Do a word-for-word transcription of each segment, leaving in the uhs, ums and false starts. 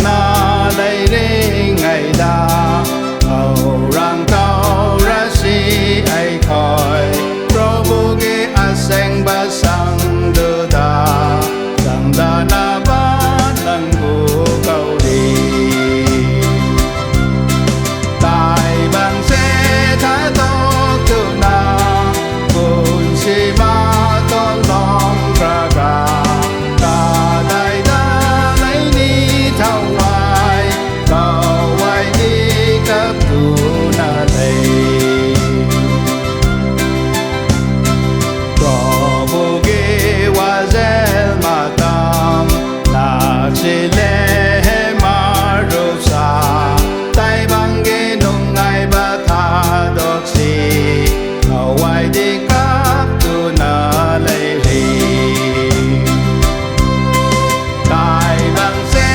Na lei ring ei da, au rang tau ra si ei khoi, Prabhu ki asengba sang du da, sang da na ba nang gu kau di. Tai bang se tha dok tu na, bun si ma ton long kra ga, ka dai da lei ni thau ai, kau ai di kap tu na lei. Prabhu ki wazel matam, na si le he marusa, tai bang ki nung ai ba tha dok si, kau ai di kap tu na lei ri. Tai bang se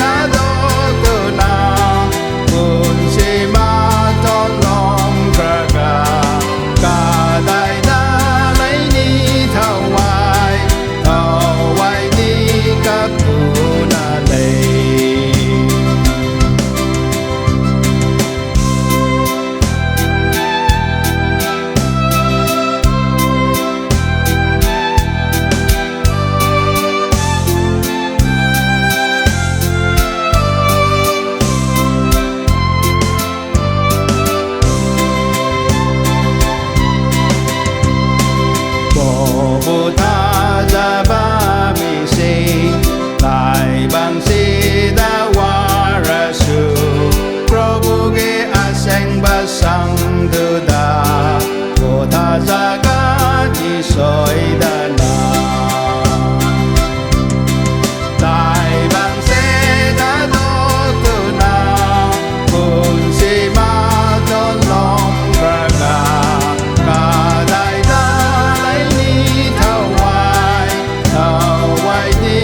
tha dok tu na, bun si ma ton long kra ga, ka dai da lei ni thau ai, thau ai di kap tu na lei. Prabhu tha za bam mi si, tai bang si da wa ra su, Prabhu ki asengba sang du da, ko tha za ka ni soi da na. Tai bang se tha dok tu na, bun si ma ton long kra ga, ka dai da lei ni thau ai, thau ai di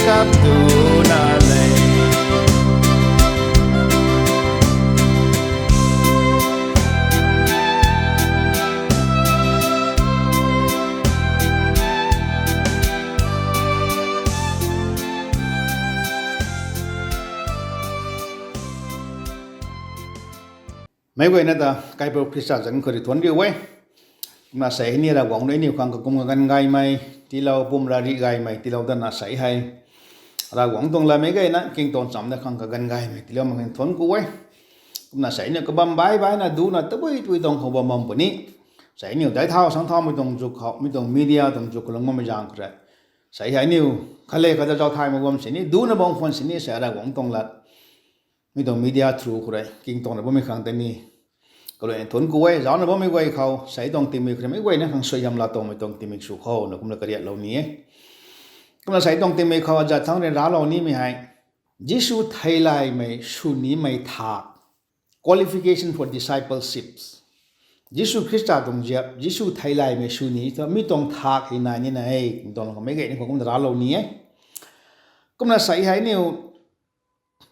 kap tu na lei. Meic guayna ta Kaipouc Khrista zanc khou rui thuanc riu e. Kumna sei hei ni Ravguangc rui aniu khang kakum kaganv gaymei tiilou, pum ra rih gaymei tiilou dana sei hei Ravguangc tuang latmei gayna king tuang chamv da khang kaganv gaymei tiilou mak khang thuanc ku e. Kumna sei aniu kabam baih baihna duna tabui tui tuang khou bam bam puni. Sei aniu daic thau sang thaumei tuang zuk khou, mi tuang media tuang zuk khou lung bammei zaeng khou rui, sei hei aniu khat le khat ta zauc thay mak bam sini, duna bam khwan sini sei Ravguangc tuang lat mi tuang media through khou rui king tuang na bammei khang tei ni kaluaina thuanc ku e. Zaucna bammei guay khou sei tuang tingmik khou rui meic guayna khang suaihiam laa tuangmei tuang tingmik sw khou na kumna kariatlou ni e. Kumna sei tuang tingmik khou azat thangc ryanralou nimei hei Jisu theilaymei sw nimei thaak, qualification for discipleship. Jisu Khrista tuang ziap, Jisu theilaymei sw ni thu mi tuang thaak hei nai nina e, king tuang khou meic guayna khou kumna ralou ni e. Kumna sei hei aniu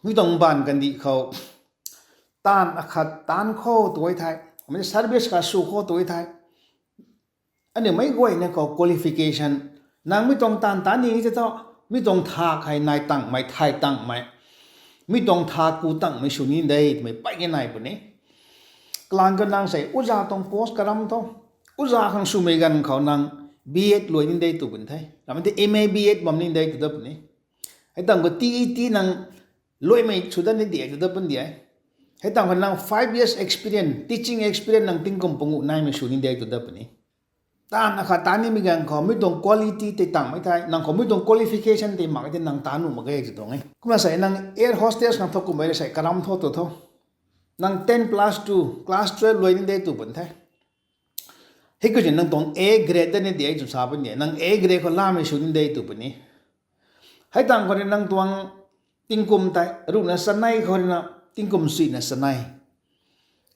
mi tuang mbaanv kandih khou taanv akhat taanv khou tu e thei, mei service khat sw khou tu e thei, aniu meic guayna khou qualification, nang mi tuang taanv taan ni tei thu, mi tuang thaak hei nai tangmei, thay tangmei, mi tuang thaak ku tangmei sw ni de twmei pey nai puni. Kalanv khou nang sei uza tuang post karam thu, uza khang swmei ganv khou nang B.Ed luai ni de tw puni the, ramei tei M.A. B.Ed bam ni de tw dat puni. Hei tangv khou T.E.T nang luaimei sw dat ni de tw dat puni de. Hei tangv khou nang five years experience, teaching experience nang tingkum panguh naimei sw ni de tw dat puni. Taanv akhat taan nimei ganv khou mi tuang quality tei tangmei thei, nang khou mi tuang qualification tei mak tei nang taan nuh mak ge tw tuang e. Kumna sei nang air hostess nang thu kummei rui sei karam thu tu tho. Nang ten plus two, class twelve luai ni de tw puni the. Hei khou si nang tuang A grade dat ni de tw sa puni de, nang A grade khou lamei sw ni de tw puni. Hei tangv khou rui nang tuang tingkum tei ruhna chanei khou rui na, tingkum suina chanei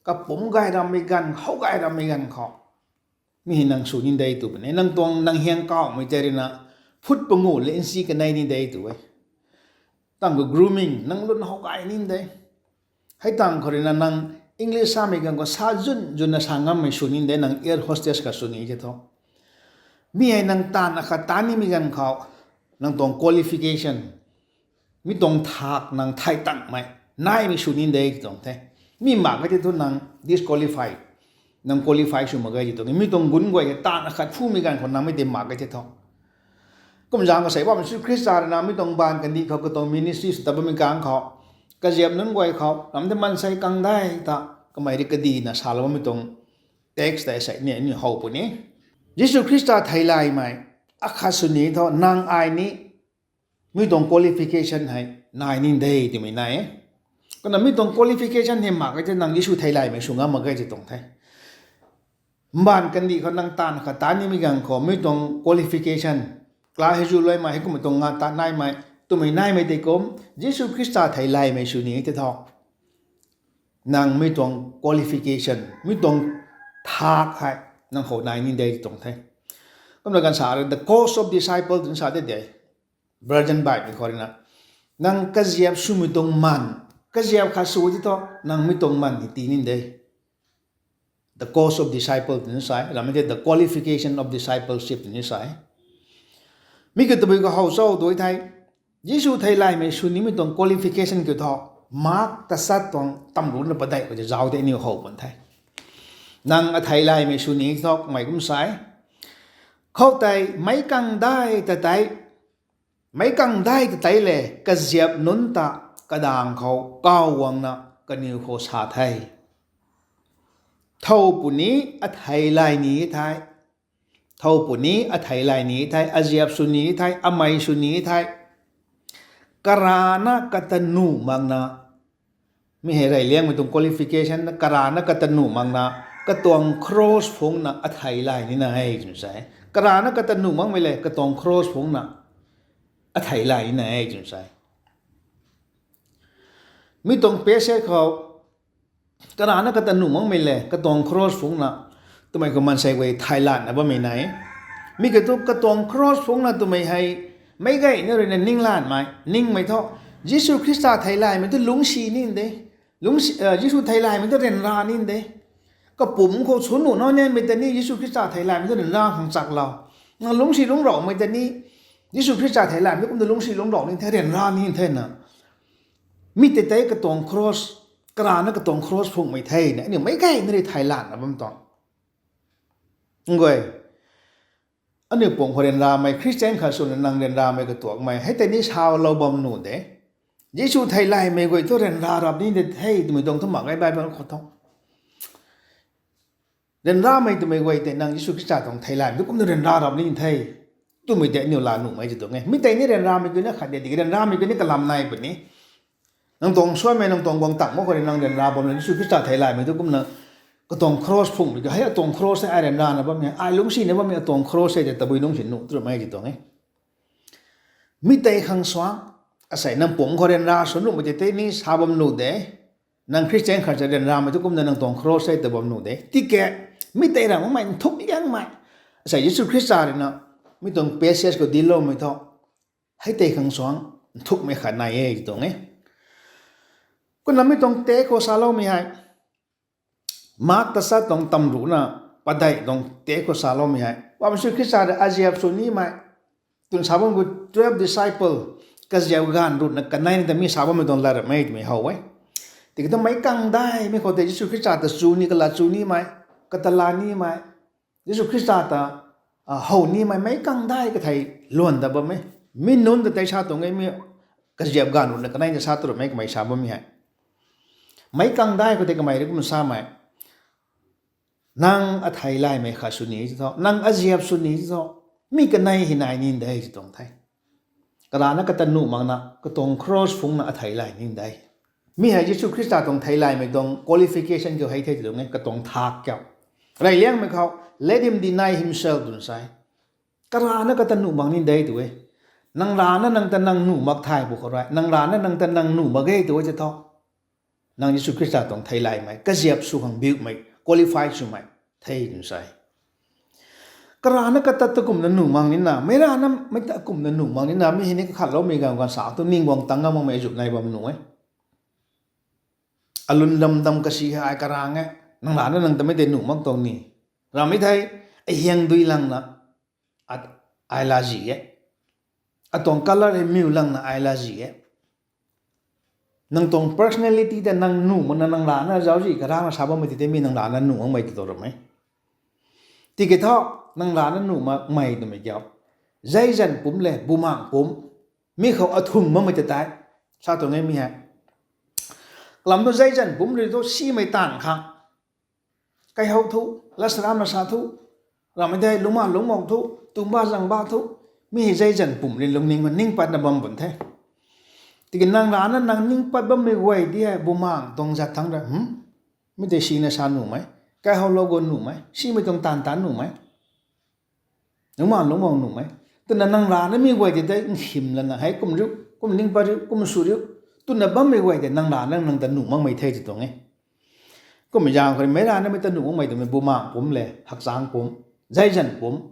kapumc gay rammei ganv, how gay rammei ganv khou mi hei nang sw ni de tw puni. Nang tuang nang hiang kawmei tei rui na foot panguh le nsi kanei ni de tw e. Tangv khou grooming, nang lun how gay ni de. Hei tangv khou rui na nang English samei ganv khou sa zun zunna sa ngammei sw ni de, nang air hostess khat sw ni tei thu. Mi hei nang taanv akhat taan nimei ganv khou nang tuang qualification Mi tuang thak nang thay tangmei naimei sw ni de ti tuang the. Mi mak ge tei thu nang disqualify, nang qualify sw mak ge ti tuang e. Mi tuang gun guay hei taanv akhat phumei ganv khou nang mi tei mak ge tei thu. Kum zaeng kasei bam Jisu Khrista rui na mi tuang baanv kandih khou katuang ministry sw ta bammei kang khou, kaziap nunc guay khou ram tei maansei kang dai ta, kamei rui kadina salou bammei tuang text tei sei ni aniu how puni. Jisu Khrista theilaymei akhat sw ni thu nang ai ni mi tuang qualification hei nai ni de twmei nai e. Kumna mi tuang qualification hei mak ge tei nang Jisu theilaymei sw ngam mak ge ti tuang the. Mbaanv kandih khou nang taanv khat tat nimei ganv khou mi tuang qualification, class hei zu luaimei, hei kummei tuang nga tat naimei twmei naimei tei kum, Jisu Khrista theilaymei sw ni tei thu nang mi tuang qualification, mi tuang thak hei nang khou nai ni de ti tuang the. Kumna ganv sa rui the cost of disciple twna sa de de. Virgin Bible khou rui na, nang kaziap swmei tuang man, kaziap khat sw ti thu nang mi tuang man ni tii ni de. The cost of disciple twna sa e, ramei tei the qualification of discipleship twna sa e. Mi kiu tabui khou how cho tu thei, Jisu theilaymei sw nimei tuang qualification kiu thu, Mark tasat tuang tamruna padeih khou tei zauc tei aniu how pun the. Nang atheilaymei sw ni thu kamei kum sa e, khoutei meic kangdai ta tei, meic kangdai ta tei le kaziap nunc ta kadaeng khou kaw guangna kaniw khou sa the, thow puni atheilay ni thei, thow puni atheilay ni thei, aziap sw ni thei, amei sw ni thei, karana kata nuh makna, mi hei reyliangmei tuang qualification, karana kata nuh makna, katuang cross phungcna atheilay nina e twna sa e. Karana kata nuh makmei le katuang cross phungcna atheilay nina e twna sa e. Mi tuang passage khou, karana kata nuh makmei le katuang cross phungcna twmei khou maansei guay theilanna bammei nai e. Mi kiu thu katuang cross phungcna twmei hei meic gayna rui na ninglanmei, ningmei thu, Jisu Khrista theilaymei thu lungcsi ni de. Lungcsi, Jisu theilaymei thu ryanra ni de. Kapumc khou sw nuh nau nianmei ta ni Jisu Khrista theilaymei thu ryanra khang chaklou. Nang lungcsi lungcrauhmei ta ni Jisu Khrista theilaymei thu kumna lungcsi lungcrauh ni the, ryanra ni the na. Mi tei tei katuang cross, karana katuang cross phungcmei the na aniu meic gayna rui theilanna bam tuang. Nguay, aniu pumc khou ryanramei Khristian khat swna nang ryanramei katuakmei hei tei ni salou bam nuh de. Jisu theilaymei guay thu ryanra rap ni de the twmei tuang thu mak ge Bible khou thu. Ryanramei twmei guay tei nang Jisu Khrista tuang theilaymei thu kumna ryanra rap ni the twmei tei aniu laa nuhmei ti tuang e. Mi tei ni ryanramei guay na khat de, tiki ryanramei guay ni kalam nai puni. Nang tuang suanmei, nang tuang guang tang mak khou rui nang ryanra bam le Jisu Khrista theilaymei thu kumna katuang cross phungcmei tu hei atuang cross hei ai ryanrana bammei, ai lungcsina bammei atuang cross hei tei tabui lungcsi nuh twmei ti tuang e. Mi tei khang suang, asei nang pumc khou ryanra sw nuhmei tei tei ni sa bam nuh de. Nang Khristian khat sa ryanramei thu kumna nang tuang cross hei ta bam nuh de. Tiki mi tei ramh makmei nthuk liangmei, asei Jisu Khrista rui na mi tuang passage khou dincloumei thu hei tei khang suang nthukmei khat nai e ti tuang e. Kumna mi tuang text khou saloumei hei, Mark tasat tuang tamruna padeih tuang text khou saloumei hei, Bamsui Khrista rui aziap sw nimei twna sa bam khou twelve disciple, kaziap ganv ruhna kanei ni ta mi sa bammei tuang lat ramei twmei how e. Tiki thu meic kangdaimei khou tei Jisu Khrista ta chu ni, kala chu nimei, kata la nimei, Jisu Khrista ta how nimei meic kangdai kathei luan ta bam e. Mi nunc ta tei sa tuang e, mi kaziap ganv ruhna kanei ta sa tu ramei kamei sa bammei hei. Meic kangdai khou tei kamei rui kum samei, nang atheilaymei khat sw ni ti thu, nang aziap sw ni ti thu, mi kanei hei nai ni de ti tuang the. Karana kata nuh makna katuang cross phungcna atheilay ni de. Mi hei Jisu Khrista tuang theilaymei tuang qualification kiu hei the ti tuang e, katuang thak kiu. Reyliangmei khou, let him deny himself twna sa e. Karana kata nuh mak ni de tu e. Nang rana nang ta nang nuh mak thay bu khou rui, nang rana nang ta nang nuh mak ge tu e ti thu, nang Jisu Khrista tuang theilaymei, kaziap sw khang biumei, qualify swmei the twna sa e. Karana kata ta kumna nuh mak nina, meic rana mei ta kumna nuh mak nina, mi hei ni kakhatloumei ganv ganv sa tu ning guang tang ngam makmei azuh nai bam nuh e. Alun ram dam kasi hei ai karang e, nang rana nang ta mei tei nuh mak tuang ni. Ramei thei, ahiang dui langna, at, ai lazy e. Atuang colour hei miw langna ai lazy e. Nang tuang personality ta nang nuh makna nang rana zauczih karana sa bammei ti tei mi nang rana nuh makmei ti tuang ramei. Tiki thu, nang rana nuh makmei twmei kiu, zeizan pumc le bumaengh pumc, mi khou athung makmei ta tei sa tuang e mi hei. Kalam thu zeizan pumc rui thu simei taanv khang, kaihow thu, lat saramna sa thu, ramei tei lungcmaanv lungcmaek thu, tumba zangba thu, mi hei zeizan pumc rui lungning khou ning patna bam bun the. Tiki nang rana nang ning pat bammei guay di hei bumaengh tuang zat thangc rui, mi tei sina sa nuhmei, kaihowlou guan nuhmei, simei tuang taanv taanc nuhmei, lungcmaanv lungcmaek nuhmei, twna nang rana mi guay tei tei nkhim lana hei kum riu, kum ning pat riu, kum sw riu, twna bammei guay tei nang rana nang ta nuh makmei the ti tuang e. Kummei zaeng khou rui meic rana mei ta nuh makmei twmei bumaengh pumc le hakchang pumc, zeizan pumc,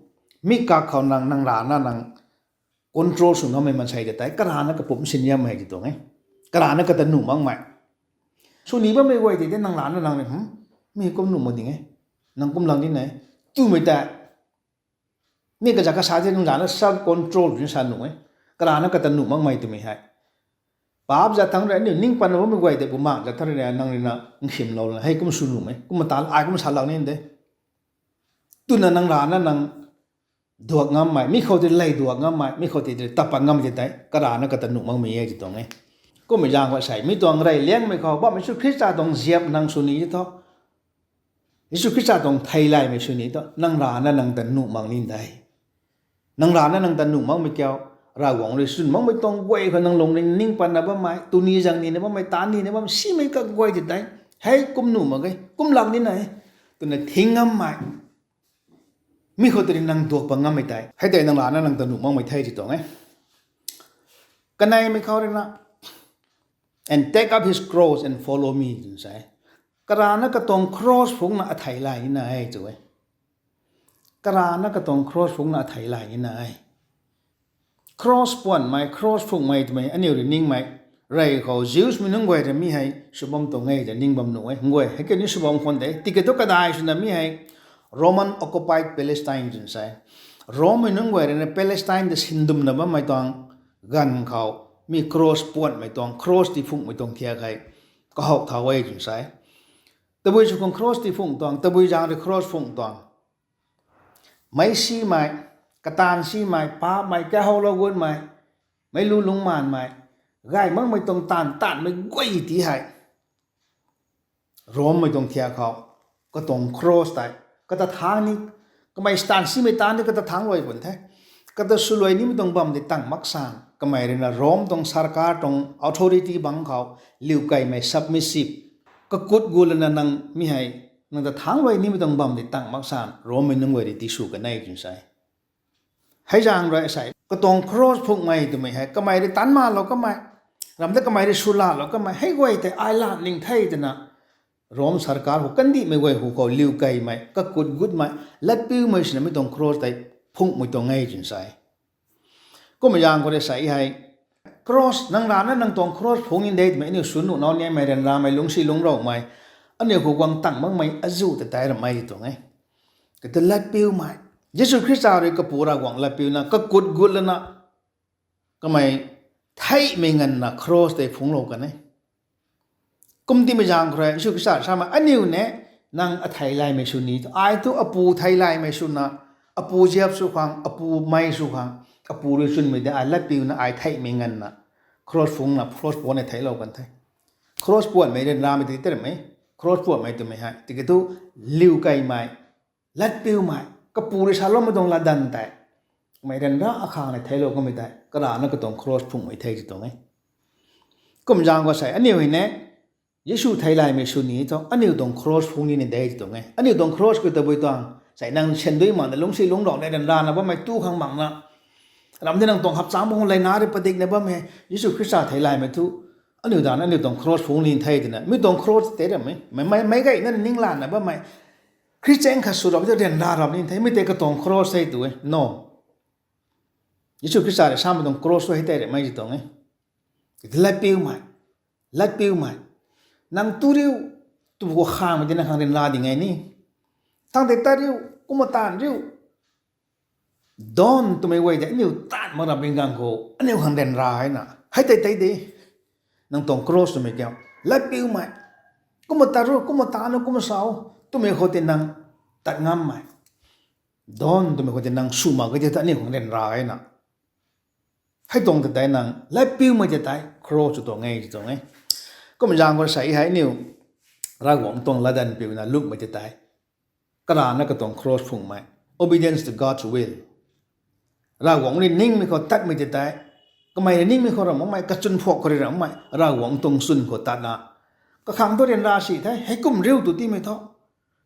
mi kak khou nang nang rana nang control sw ngammei maansei ta tei karana kapumc sin yam hei ti tuang e. Karana kata nuh makmei, sw ni bammei guay tei tei nang rana nang rui, mi kum nuh mak ding e, nang kum lang ni nai, twmei tei mi kazat kasa tei nang rana self control ni sa nuh e. Karana kata nuh makmei twmei hei, paap zat thangc rui aniu ning patna bammei guay tei bumaengh zat thangc rui nang rui na nkhimlou lana hei kum sw nuhmei, kum mata ai kum sa lang ni de, twna nang rana nang duak ngammei, mi khou tei lei duak ngammei, mi khou tei tapa ngam ti tei karana kata nuh makmei e ti tuang e. Kummei zaeng khou sei mi tuang rey liangmei khou bammei Jisu Khrista tuang ziap nang sw ni thu, Jisu Khrista tuang theilaymei sw ni thu nang rana nang ta nuh mak ni de. Nang rana nang ta nuh makmei kiu, Ravguangc rui chwn makmei tuang guay khou nang lungning ning patna bammei, tuni zang nina bammei, taanv nina bammei, simei kaguay ti tei, hei kum nuh mak e, kum lak ni nai, twna thing ngammei, mi khou tei rui nang duak pat ngammei tei hei tei nang rana nang ta nuh makmei the ti tuang e. Kaneimei khou rui na, and take up his cross and follow me twna sa e. Karana katuang cross phungcna athei lay nina e tw e. Karana katuang cross phungcna athei lay nina e. Cross puanmei, cross phungcmei twmei aniu rui ningmei, rey khou Jewsmei nunc guay rui mi hei sw bam tuang e ta ning bam nuh e, nguay hei kani sw bam khwan de. Tiki thu kadai swna mi hei Roman occupied Palestine twna sa e. Rommei nunc guay rui na Palestine ta sindumna bammei tuang ganv khou mi cross puanmei tuang, cross tiphungcmei tuang thiak hei kahow thau e twna sa e. Tabui sw khang cross tiphungc tuang, tabui zaeng rui cross phungc tuang, meic simei, kataanv simei, paapmei, kaihowlou guanmei, meic lu lungcmaanmei, gay makmei tuang taanv taanmei guay ti hei Rommei tuang thiak khou katuang cross tei kata thangc ni, kamei taanv simei taanv ni kata thangc luai bun the. Kata swluai nimei tuang bam tei tang mak san kamei rui na Rom tuang sarkar tuang authority bangc khou liukaimei, submissive, kakut gu lana nang mi hei nang ta thangc luai nimei tuang bam tei tang mak san Rommei nunc guay rui tisw kan e twna sa e. Hei zaeng rui sei katuang cross phungcmei twmei hei kamei rui tanc malou kamei, ram ta kamei rui swlalou kamei hei guay tei ai lat ning the twna Rom sarkar khou kandihmei guay hu khou liukaimei, kakut gutmei, latpiumei swna mi tuang cross tei phungcmei tuang e twna sa e. Kummei zaeng khou rui sei hei cross nang rana nang tuang cross phungc ni de twmei aniu swn nuh nau nimei ryanramei lungcsi lungcrowmei, aniu khou guang tang makmei azuh ta tei ramei tuang e. Kata latpiumei, Jisu Khrista rui kapu Ravguangc latpiuna kakut gut lana kamei theihmei nganvna cross tei phungclou kan e. Kumtimei zaeng khou rui Jisu Khrista samei aniu ne, nang athei laymei sw ni, ai thu apu thei laymei swna, apu ziap sw khang, apu mei sw khang, apu rui chwnmei de ai latpiuna ai theihmei nganvna cross phungcna cross puan e theiclou kan the. Cross puanmei ryanramei tei tei ramei, cross puanmei twmei hei tiki thu liukaimei, latpiumei, kapu rui saloumei tuang latdanv tei kamei ryanra akhang nei theiclou kamei tei karana katuang cross phungcmei the ti tuang e. Kum zaeng khou sei aniu hei ne, Jisu thei laymei sw ni thu aniu tuang cross phungc ni ni de ti tuang e. Aniu tuang cross khou tabui tuang sei nang sandui makna lungcsi lungcrou ne, ryanrana bammei tu khang makna, ram tei nang tuang hapchang bang leina rui padikna bam e, Jisu Khrista thei laymei thu aniu dan aniu tuang cross phungc ni the twna mi tuang cross tei ramei, meic gayna ninglanna bammei Khristian khat sw rap tei ryanra rap ni the, mi tei katuang cross the tu e. No, Jisu Khrista rui samei tuang cross tu hei tei ramei ti tuang e. Latpiumei, latpiumei, nang tu riu, tu khou khangmei tei nang khang ryanra ding e ni, thangc tei tat riu, kumna taanv riu, dawn twmei guay tei aniu taanv mak rap ring gang khou aniu khang ryanra e na hei tei tei de. Nang tuang cross twmei kiu, latpiumei, kumna tat ru, kumna tat nu, kumna sa o, twmei khou tei nang tat ngammei, don twmei khou tei nang sw mak ge tei ta aniu khang ryanra e na. Hei tuang ta tei nang latpiumei tei tei cross sw tuang e, sw tuang e. Kumna zaeng khou sei hei aniu Ravguangc tuang latdanv piuna lungmei tei tei, karana katuang cross phungmei, obedience to God's will. Ravguangc rui ningmei khou tatmei tei tei, kamei rui ningmei khou ramh makmei, kachwn phuak khou rui ramh makmei, Ravguangc tuang chwn khou tatna, kakhang thu ryanra si the, heikum riu tw tiimei thu.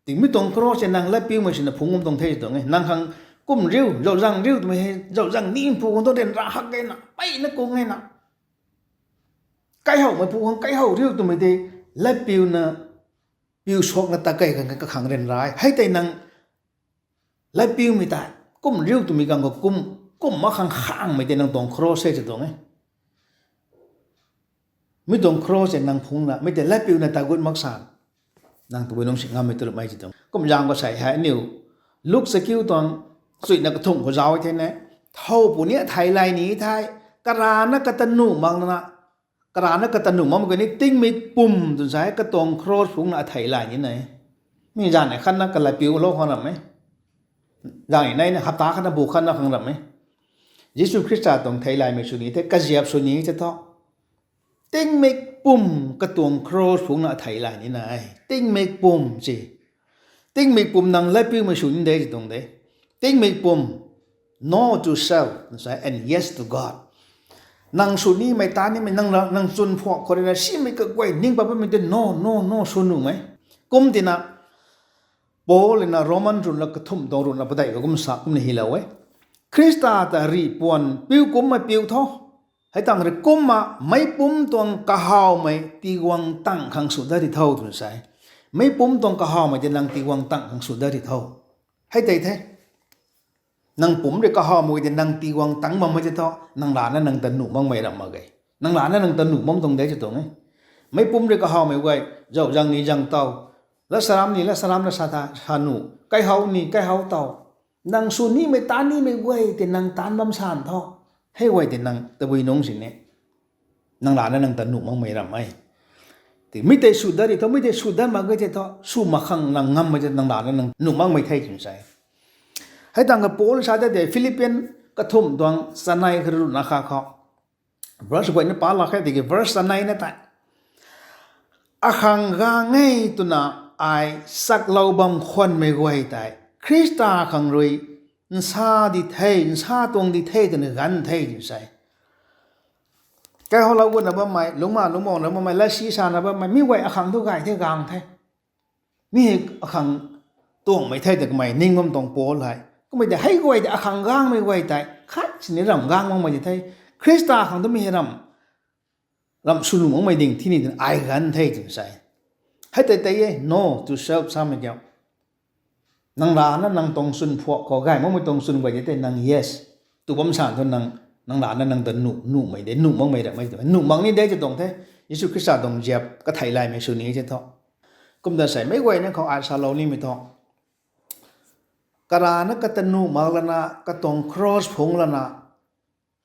Tiki mi tuang cross e nang latpiumei swna phungc bam tuang the tuang e. Nang khang kum riu, zauzang riu twmei hei, zauzang ni pu khang thu ryanra hak ge na, mpeyna kung e na. Kaihoumei pu khang kaihow riu twmei tei, latpiuna, piu suakna ta kei khang, kakhang ryanra e. Hei tei nang latpiumei tei, kum riu twmei khang khou kum, kum mak khang khangmei tei nang tuang cross e sw tuang e. Mi tuang cross e nang phungna, mi tei latpiuna ta gut mak san, nang tabui nungc si ngammei tu ramei sw tuang. Kumna zaeng khou sei hei aniu Luk chakiu tuang chuina kathumh khou zauc e the ne, thow pu ni athei lay ni the, karana kata nuh mak lana, karana kata nuh makmei kani tingmik pum twna sa e, katuang cross phungna athei lay ni na e. Mi zaeng e khatna kalatpiulou khang ramh e. Zaeng e nei na hapta khatna bu khatna khang ramh e. Jisu Khrista tuang theilaymei sw ni the, kaziap sw ni the thu, tingmik pum katuang cross phungna athei lay ni na e. Tingmik pum si, tingmik pum nang latpiumei sw ni de sw tuang de. Tingmik pum, no to self, and yes to God. Nang sw nimei, tat nimei, nang ra, nang chwn phuak khou rui na simei kaguay ning pat bammei tei no, no, no sw nuhmei. Kum tina, Paul na Roman ruhna kathumh tuang ruhna padeih khou kum sa kumna hylou e. Khrista ta rih puan piu kumcna piu tho. Hei tangv rui kumna meicpumc tuang kahawmei tiguang tangc khang sw dat ri tho twna sa e. Meicpumc tuang kahawmei tei nang tiguang tangc khang sw dat ri tho. Hei tei the. Nang pumc rui kahawmei tei nang tiguang tangc bammei tei thu, nang lana nang ta nuh makmei ramh mak ge. Nang lana nang ta nuh mak tuang de sw tuang e. Meicpumc rui kahawmei guay, zauzang ni zang tow, latsaram ni latsaram na sa ta sa nuh, kaihow ni kaihow tow. Nang sw nimei, tat nimei guay tei nang taanc bam san tho. Hei guay tei nang tabui nungc sini, nang lana nang ta nuh makmei ramh e. Tiki mi tei sw dat ri tho, mi tei sw dat mak ge tei thu, sw mak khang nang ngammei tei nang lana nang nuh makmei the twna sa e. Hei tangv khou Paul sa ta de Philippian kathumh tuang chanei kha ruhna kha khou, verse guayna pa lak khe tiki verse chanei na tei, akhang gang e twna ai chaklou bam khwanmei guay tei Khrista khang rui nsa di the, nsa tuang di the twna ganv the twna sa e. Kaihowlou gutna bammei, lungcma lungcmauna bammei, latsi sana bammei, mi guay akhang thu gay the, gang the. Mi hei akhang tuangmei the ta kamei ning bam tuang Paul hei. Kummei tei hei guay tei akhang gangmei guay tei khat sini ramh gang makmei di the. Khrista khang tu mi hei ramh, ramh sw nuh makmei ding thi ni twna ai ganv the twna sa e. Hei tei tei e, no to self samei kiu. Nang lana nang tuang chwn phuak khou gay makmei tuang chwn guay tei tei nang yes tw bam san thu nang, nang lana nang ta nuh, nuhmei de, nuh makmei ramh e tw, nuh mak ni de tw tuang the. Jisu Khrista tuang ziap katheilaymei sw ni tei thu. Kumna sei meic guayna khou ai salou nimei thu, karana kata nuh mak lana katuang cross phungc lana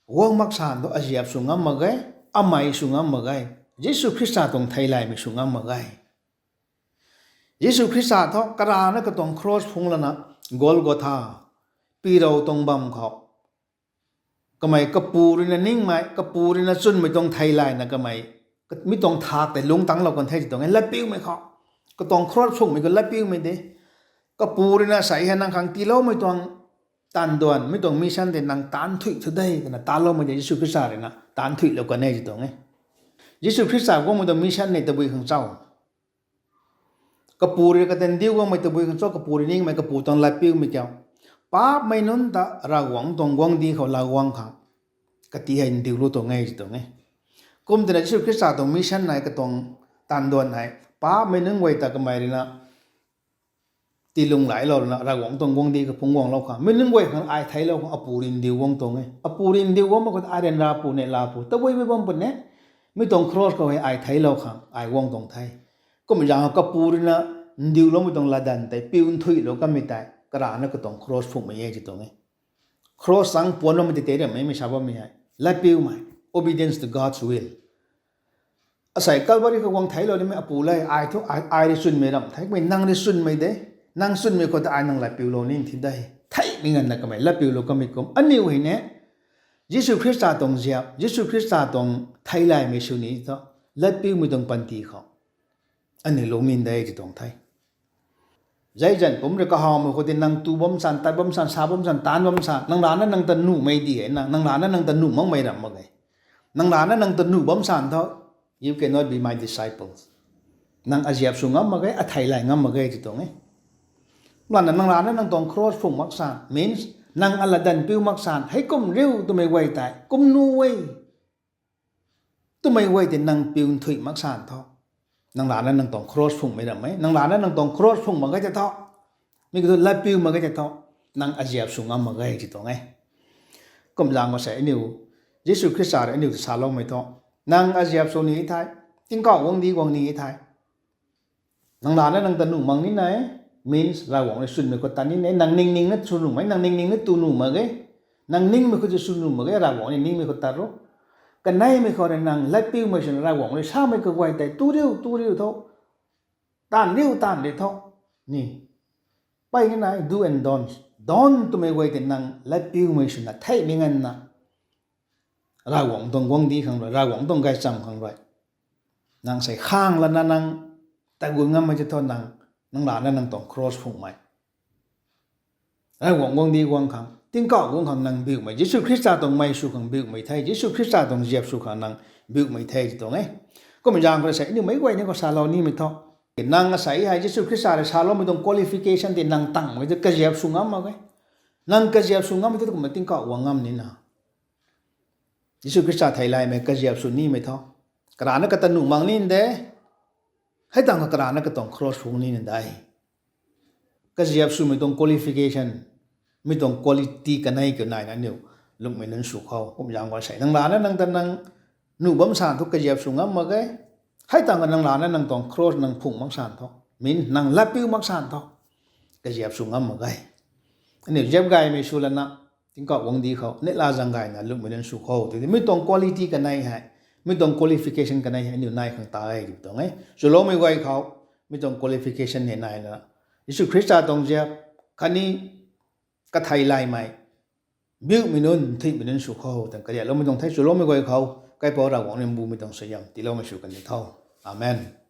guang mak san thu aziap sw ngam mak ge, amei sw ngam mak ge, Jisu Khrista tuang theilaymei sw ngam mak ge. Jisu Khrista thu karana katuang cross phungc lana Golgotha, pirou tuang bam khou, kamei kapu ruina ningmei, kapu ruina chwnmei tuang theilayna kamei, mi tuang thak tei lungc tangclou kan the tw tuang e latpiumei khou. Katuang cross phunghmei khou latpiumei de. Kapu ruina sei hei nang khang tiiloumei tuang taanv duan, mi tuang mission tei nang taanc thuy thu de twna taloumei de Jisu Khrista ruina taanc thuylou kan e tw tuang e. Jisu Khrista guangmei tuang mission nei tabui khang chau. Kapu rui katandiu guangmei tabui khang cho, kapu rui ningmei kapu tuang latpiumei kiu. Paapcmei nunc ta Ravguangc tuang guangcdic khou laa guang khang kati hei ndiulou tuang e tw tuang e. Kum twna Jisu Khrista tuang mission hei katuang taanv duan hei paapcmei nunc guay ta kamei ruina tiilung lailou ruina Ravguangc tuang guangcdic kaphungc guanglou khang, mi nunc guay khang ai theiclou khang apu rui ndiu guang tuang e. Apu rui ndiu guangmei khou ai ryanra pu ne laa pu tabui bui bam puni e. Mi tuang cross khou hei ai theiclou khang ai guang tuang the. Kum zaeng khou kapu ruina ndiuloumei tuang latdanv tei piu nthuihlou kanmei tei karana katuang cross phunghmei e tw tuang e. Cross chang puanloumei tei tei ramei mei sa bammei hei latpiumei, obedience to God's will. Asei Calvary khou guang theiclou nimei apu le, ai thu ai, ai rui chwnmei ramh the, kummei nang rui chwnmei de. Nang chwnmei khou ta ai nang latpiulou ni thi de. Theihmei nganvna kamei latpiulou kamei kum aniu hei ne, Jisu Khrista tuang ziap, Jisu Khrista tuang theilaymei sw ni thu, latpiumei tuang panty khou aniu lungning de ti tuang the. Zai zanc pumc rui kahawmei khou tei nang tu bam san, tat bam san, sa bam san, taanc bam san, nang rana nang ta nuhmei di e na, nang rana nang ta nuh makmei ramh mak e. Nang rana nang ta nuh bam san thu, you cannot be my disciples. Nang aziap sw ngam mak ge, atheilay ngam mak ge ti tuang e. Lana nang rana nang tuang cross phung mak san means nang alatdanv piu mak san, heikum riu twmei guay tei kum nuh e twmei guay tei nang piu nthuih mak san thu, nang rana nang tuang cross phungmei ramh e. Nang rana nang tuang cross phung mak ge tei thu, mi kiu thu latpiu mak ge tei thu, nang aziap sw ngam mak ge ti tuang e. Kum zaeng khou sei aniu, Jisu Khrista rui aniu ta saloumei thu, nang aziap sw ni thei, tingkauh guangcdic guang ni thei, nang rana nang ta nuh mak ni nai, means Ravguangc rui chwnmei khou tat ni nai, nang ningningna sw nuh mak, nang ningningna tu nuh mak ge, nang ningmei khou tu sw nuh mak ge, Ravguangc rui ningmei khou tat ro. Kaneimei khou rui nang latpiumei swna Ravguangc rui samei kaguay tei tu riu, tu riu tho, taanv riu, taanv riu tho, ni. Pey ni nai, do and don't. Don't twmei guay tei nang latpiumei swna theihmei nganvna Ravguangc tuang guangcdic khang rui, Ravguangc tuang gaychamv khang rui nang sei khang lana nang ta gu ngammei tei thu nang, nang rana nang tuang cross phungmei, Ravguangc guangcdic guang khang, tingkauh guang khang nang biumei, Jisu Khrista tuang mei sw khang biumei the, Jisu Khrista tuang ziap sw khang nang biumei the ti tuang e. Kum zaeng khou sei aniu meic guay ni khou salou nimei thu, nang asei hei Jisu Khrista rui saloumei tuang qualification tei nang tangmei thu kaziap sw ngam mak ge. Nang kaziap sw ngammei thu kumna tingkauh guang ngam ni na. Jisu Khrista theilaymei kaziap sw nimei thu, karana kata nuh mak ni de, hei tangv kha karana katuang cross phung ni na de. Kaziap swmei tuang qualification, mi tuang quality kanei kiu naina aniu lungmei nunc sw khou. Kum zaeng khou sei nang rana nang ta nang nuh bam san thu kaziap sw ngam mak ge. Hei tangv kha nang rana nang tuang cross nang phung mak san thu, means nang latpiu mak san thu, kaziap sw ngam mak ge. Aniu ziap gaymei sw lana, tingkauh guangcdic khou neihla zaeng gayna lungmei nunc sw khou. Tiki mi tuang quality kanei hei, mi tuang qualification kanei hei aniu nai khang ta e ti tuang e. Chuloumei guay khou, mi tuang qualification hei naina, Jisu Khrista tuang ziap khatni katheilaymei biumei nunc, nthuihmei nunc sw khou twna kariakloumei tuang the. Chuloumei guay khou, kaipouc Ravguangc rui mbumei tuang suaihiam tiiloumei sw kan ni tho. Amen.